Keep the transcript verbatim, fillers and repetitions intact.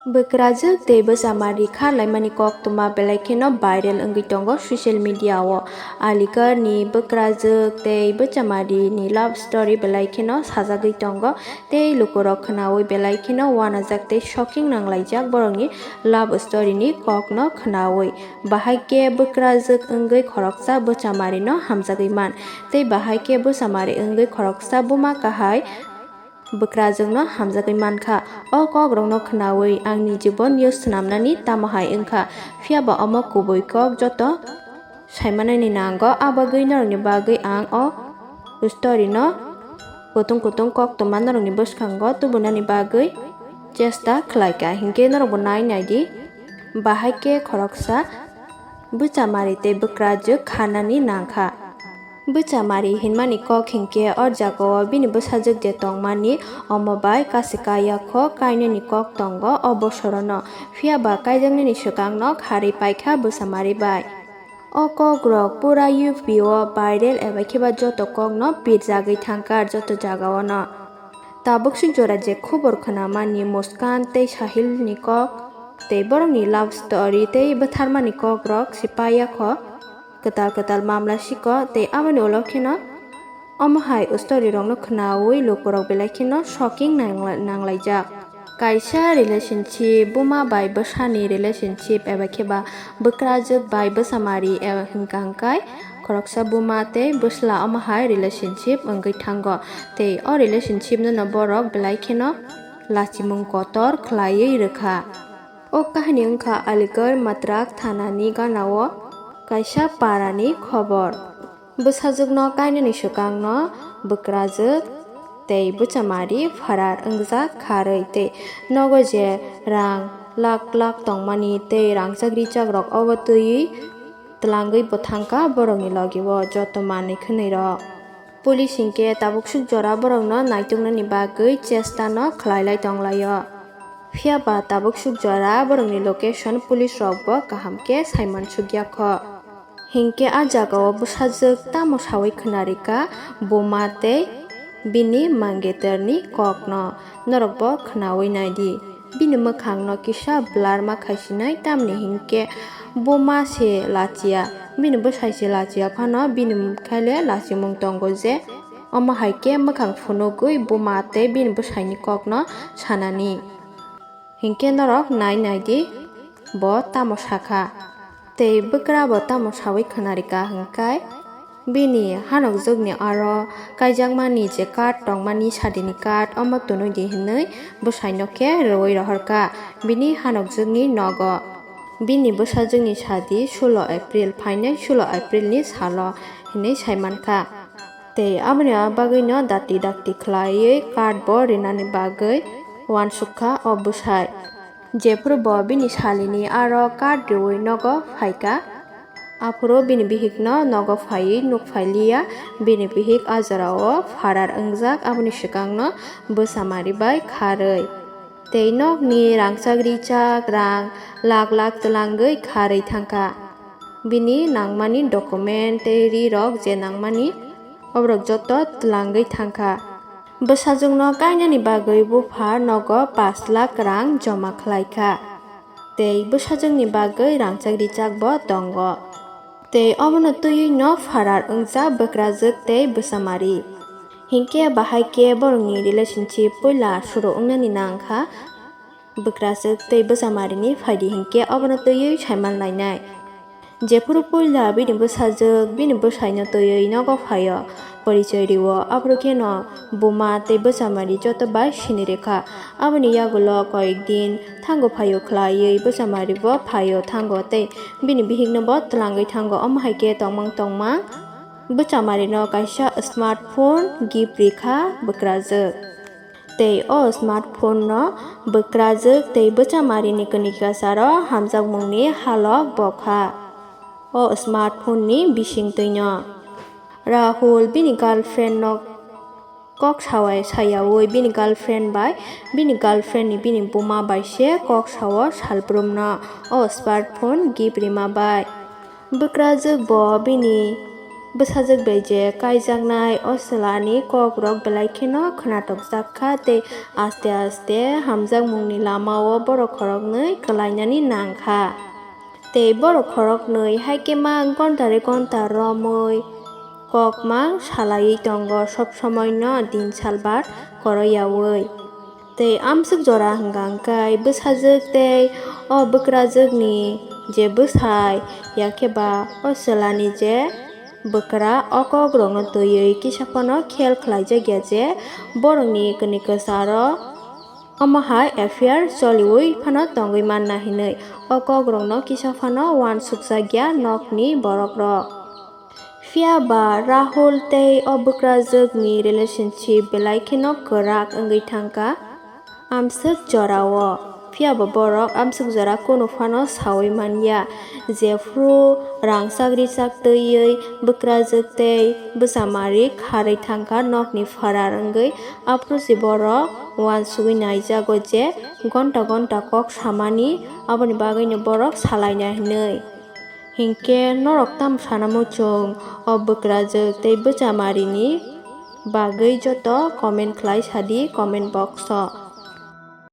Bwkrajwk tei bwchamari kha laimani koktwma belai kheno viral wngwi tongo social media o. Aligarh ni bwkrajwk tei bwchamari ni love story belai kheno sajagwi tongo tei lukurok khwnawi belai kheno uanajak tei shocking nanglaijak borokni love story ni kokno khwnawi. Bahai khe bwkrajwk wngwi khoroksa bwchamarino hamjagwi man tei bahai khe bwchamari wngwi khoroksa buma kahai bwkrajwkno hamjagwi mankha. O kokrokno khwnawi ang ni jibon yo swnamnani tamo hai wngkha, phiyaba omo kubui kok joto saimanani nango, abagwi norokni bagwi ang o story no kutung kutung koktwma norokni bwskango tubunani bagwi chesta khlaikha, hinkhe norokbo nai naidi. Bahai khe khoroksa bwchamari tei bwkrajwk khanani nangkha. Bwchamari hinmani kok hinkhe o jagao bini bwsajwk je tongmani omo bai kasi kaya kho kainani kok tongo o bosorono, phiyaba kaijaknani swkangno kharwi paikha bwchamari bai. O kokrok pura U P o viral eba khiba joto kokno pirjagwi thangkha joto jagaono. Tabuk swk jora je khobor khwnamani Muskan tei Sahil ni kok tei borokni love story tei bwtharmani kokrok se paiya kho, kwtal kwtal mamla siko tei aboni ulo kheno omo hai story rokno khwnawi lukurok belai kheno shocking nangla-, nanglaijak. Kaisa relationship, buma bai bwsani relationship eba khiba bwkrajwk bai bwchamari eba hwnkha hwnkhe khoroksa buma tei bwsla omo hai relationship wngwi thango tei o relationship no borok belai kheno lachimung kotor khlaiwi rwkha. O kahini wngkha Aligarh Matrak thanani ganao kaisa parani khobor. Bwsajwkno kainani swkangno bwkrajwk tei bwchamari pharar wngjak kharwi tei nogo je rang lak lak tongmani tei rangchak richakrok obo twiwi twlangwi bo thangkha borokni logi o joto manwi khwnwi rok. Police hinkhe tabuk swk jora borokno naituknani bagwi chesta no khlai lai tong laio. Phiyaba tabuk swk jora borokni location police rok bo kaham khe saiman sukya kho. Hinkhe a jagao bwsajwk tamo sawi khwnarikha buma tei bini mangeterni kokno, norokbo khwnawi naidi. Bini mwkhangno kisa blur ma khaisinai, tamni hinkhe buma se lachiya, bini bwsai se lachiya phano bini khaile lachimung tongo je omo hai khe mwkhang phunugwi buma tei bini bwsaini kokno sanani. Hinkhe norok nai naidi, bo tamo sakha. Tei bwkra bo tamo sawi khwnarikha hwnkhe, bini hanokjwkni aro kaijakmani je card tongmani sadini card, omo twnwi di hwnwi bwsaino khe rwui rohorkha bini hanokjwkni nogo. Bini bwsajwkni sadi sulo April phainai, sulo Aprilni salo hwnwi saimankha. Tei aboni bagwino dakti dakti khlaiwi card bo rinani bagwi uansukha o bwsai. Jephuru bo bini salini aro card riui nogo phaikha, aphuru bini bihikno nogo phaiwi nukphailiya, bini bihik a jorao pharar wngjak, aboni swkangno bwchamari bai kharwi tei nokni rangchak richak rang lak lak twlangwi kharwi thangkha. Bini nangmani document tei rirok je nangmani, oborok joto twlangwi thangkha. Bwsajwkno kainani bagwi bupha nogo pash lakh rang joma khlaikha. Tei bwsajwkni bagwi rangchak richak bo tongo. Tei obono twiwi no pharar wngjak bwkrajwk tei bwchamari. Hinkhe bahai khe borokni relationship puila suru wngnani nangkha. Bwkrajwk tei bwchamarini phaidi hinkhe obono twiwi saiman lainai. Jephuru puila bini bwsajwk bini bwsaino twiwi nogo phaio, porichoi rio, aphuru kheno buma tei bwchamari joto bai sini rwkha. Aboni yagulo koyek din thango phaio khlaiwi bwchamari bo phaio thango tei bini bihikno bo twlangwi thango. Omo hai khe tongmang tongmang bwchamarino kaisa smartphone gift rikha bwkrajwk. Tei o smartphone no bwkrajwk tei bwchamarini kwnwi kasaro hamjakmungni halok bokha. O smartphone ni bisingtwino Rahul bini girlfriend no kok sawai sayaui bini girlfriend bai bini girlfriend ni bini buma bai se kok sao salbrumno o smartphone gift rima bai. Bwkrajwk bo bini Bwsajwk bai je kaijaknai o chwlani kokrok belai kheno khwnathokjak kha tei aste aste hamjakmungni lamao borok khoroknwi kwlainani nang kha. Tei borok khoroknwi hai khe ma gonta re gonta romwi kokmang salaiwi tongo, sob somoino din salbar koroiyaui. Tei amswk jora hwnkha hwnkhe bwsajwk tei o bwkrajwkni je bwsai, yakhe ba o chwlani je bwkra o kokrokno twiwi kisa phano khel khlaijak ya je borokni kwnwi kwcharo omo hai affair choliwi phano tongwi manna hinwi. O kokrokno kisa phano uansukjak ya nokni borokrok. Phiya ba Rahul tei o bwkrajwkni relationship belai kheno kwrak wngwi thangkha amswk jorao. Phiya ba borok amswk jora kunu phano saui man ya. Jephru rang chak ri chak twiwi bwkrajwk tei bwchamari kharwi thangkha nokni pharar wngwi, aphuru se borok uansugwi naijago je gonta gonta kok samani, aboni bagwino borok salaina hinwi. Hinkhe norok tamo sana muchung o bwkrajwk tei bwchamarini bagwi? Joto comment khlai sadi comment box o.